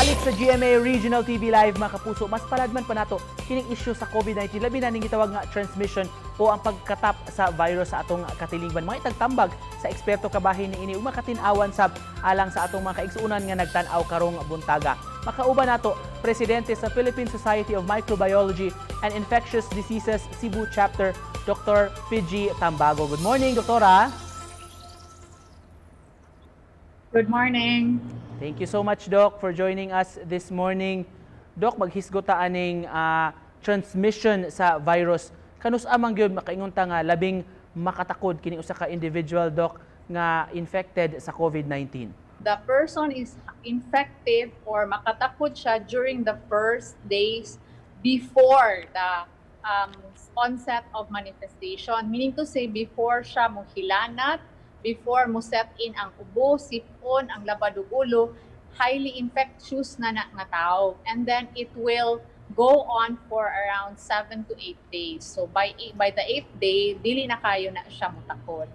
Balik sa GMA Regional TV Live, mga kapuso, mas paladman pa nato kining issue sa COVID-19, labi na ning gitawag nga transmission o ang pagkatap sa virus sa atong katilingban. Mga itagtambag sa eksperto kabahin niini ug makatin-awan sab alang sa atong mga kaigsuonan nga nagtan-aw karong buntaga. Makauban nato, presidente sa Philippine Society of Microbiology and Infectious Diseases Cebu Chapter, Dr. Fidji Tambago. Good morning, Doktora. Good morning. Thank you so much, Doc, for joining us this morning. Doc, maghisgot ta aning transmission sa virus. Kanus-a man gyud makaingon ta nga labing makatakod kini usa ka individual, Doc, nga infected sa COVID-19? The person is infective or makatakod siya during the first days before the onset of manifestation. Meaning to say, before siya mohilanat, before mo set in ang ubo, sipon, ang labad ug ulo, highly infectious na na nga tao. And then it will go on for around 7 to 8 days. So by the eighth day, dili na kayo na siya mutakod.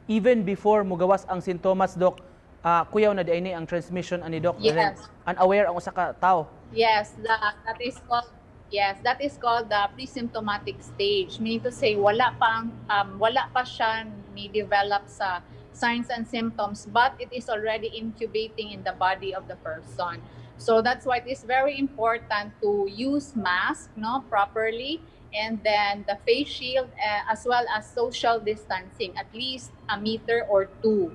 Even before mugawas ang sintomas, Doc, kuyaw na diay ni ang transmission ani, Doc? And then, Yes. unaware ang usa ka tao. Yes, that is called the pre-symptomatic stage. Meaning to say wala pa siya ni develop sa signs and symptoms, but it is already incubating in the body of the person. So that's why it is very important to use mask, no, properly, and then the face shield, as well as social distancing, at least a meter or two.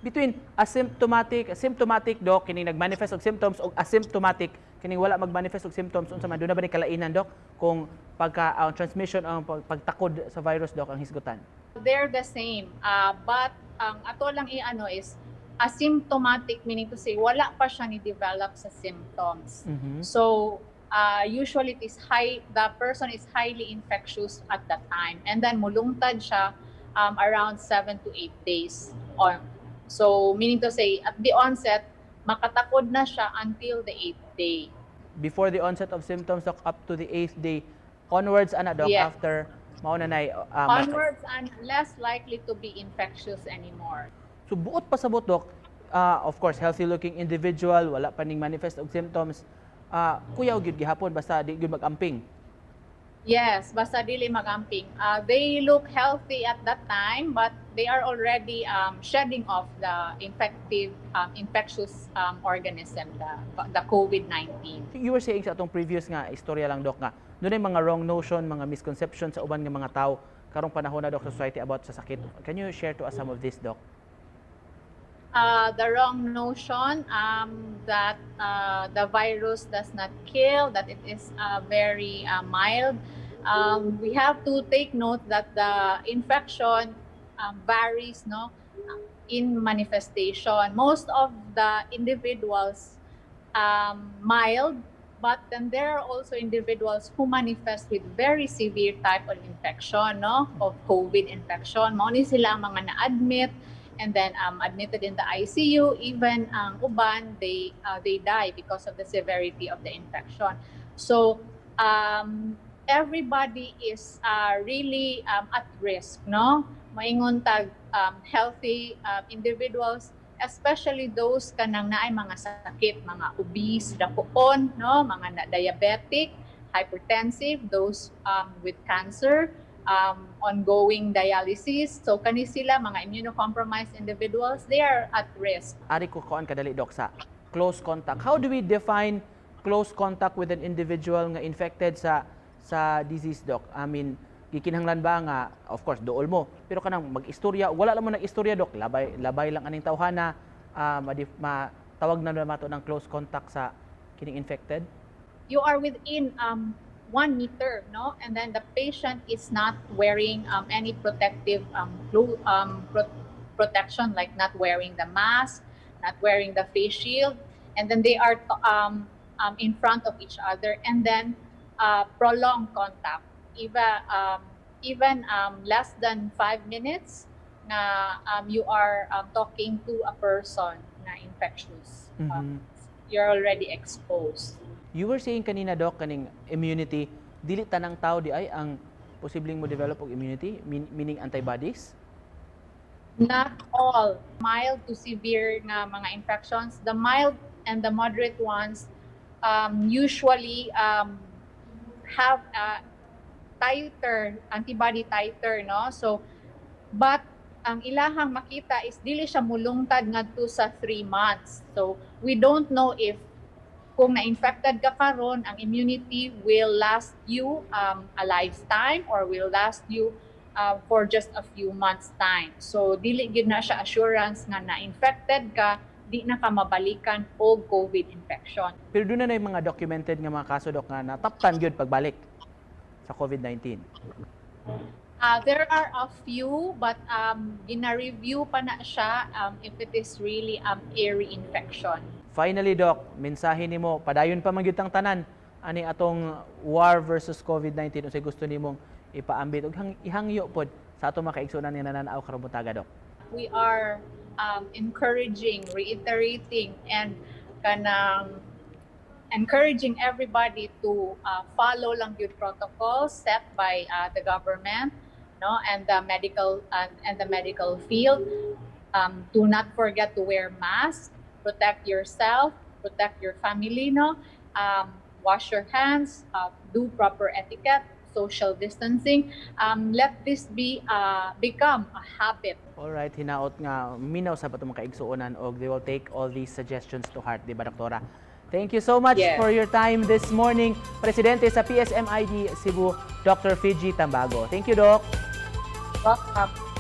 Between asymptomatic, symptomatic, Doc, kining nagmanifest og symptoms, og asymptomatic, kining wala magmanifest og symptoms, unsa man duna ba ni kalainan, Doc, kung pagka ang transmission, ang pagtakod sa virus, Doc, ang hisgutan? They're the same. But ang ato lang i-ano is asymptomatic, meaning to say wala pa siya ni develop sa symptoms. So usually it is high the person is highly infectious at that time and then mulungtad siya around 7 to 8 days on. So meaning to say, at the onset makatakod na siya until the 8th day. Before the onset of symptoms, Doc, up to the eighth day onwards ana, Doc, after mao na nay Onwards and less likely to be infectious anymore. So buot pasabot, Doc, of course, healthy looking individual, wala pa ning manifest og symptoms, kuyaw gyud gihapon basta di gyud mag-amping? Yes, basta dili magamping. They look healthy at that time, but they are already shedding off the infectious organism, the COVID-19. You were saying sa atong previous nga istorya lang, Doc, nga dunay mga wrong notion, mga misconception sa uban nga mga tao karong panahon na, Doc, sa society about sa sakit. Can you share to us some of this, Doc? The wrong notion that the virus does not kill, that it is very mild. We have to take note that the infection varies, no, in manifestation. Most of the individuals mild, but then there are also individuals who manifest with very severe type of infection, no, of COVID infection. Mao ni sila ang mga na-admit and then admitted in the ICU. Even ang uban, they die because of the severity of the infection. So everybody is really at risk, no? Maingon tag healthy individuals, especially those kanang naay mga sakit, mga obese, dakuon, no, mga na diabetic, hypertensive, those with cancer, ongoing dialysis. So kani sila mga immunocompromised individuals, they are at risk. Ari ko kuan kadali, Doc, sa close contact. How do we define close contact with an individual nga infected sa disease, Doc? I mean, gikinahanglan ba nga, of course, duol mo, pero kanang mag-istorya, wala lang mo nag-istorya, Doc, labay labay lang aning tawhana, matawag na naman to ng close contact sa kining infected? You are within 1 meter, no? And then the patient is not wearing any protective protection, like not wearing the mask, not wearing the face shield, and then they are in front of each other, and then prolonged contact, even less than 5 minutes na you are talking to a person na infectious. You're already exposed. You were saying kanina, Doc, kaning immunity, dili tanang tao diay ang posibleng mo develop og immunity, meaning antibodies? Not all mild to severe nga mga infections. The mild and the moderate ones usually have a titer, antibody titer, no? So, but ang ilahang makita is dili siya mulungtad ngadto sa 3 months. So, we don't know if kung na-infected ka karon, ang immunity will last you a lifetime or will last you for just a few months' time. So dili gyud na siya assurance nga na-infected ka, di na ka mabalikan og COVID infection. Pero duna na yung mga documented nga mga kaso, Dok, nga nataptan gyud pagbalik sa COVID-19. There are a few, but gina-review pa na siya if it is really a reinfection. Finally, Doc, mensahe nimo, padayon pa man gyud tang tanan ani atong war versus COVID-19. Unsay gusto nimong ipaambit ug ihangyo pod sa atong mga kaigsuonan nga nananaw karong buntaga, Doc? We are encouraging, reiterating, and kanang encouraging everybody to follow lang gyud protocols set by the government, no, and the medical field. Do not forget to wear mask, protect yourself, protect your family, no. Wash your hands, do proper etiquette, social distancing. Let this be become a habit. Alright, hinaot nga minaw sa atong mga kaigsuonan og they will take all these suggestions to heart, di ba, Doktora? Thank you so much Yes. for your time this morning, Presidente sa PSMID Cebu, Dr. Fidji Tambago. Thank you, Doc. Welcome.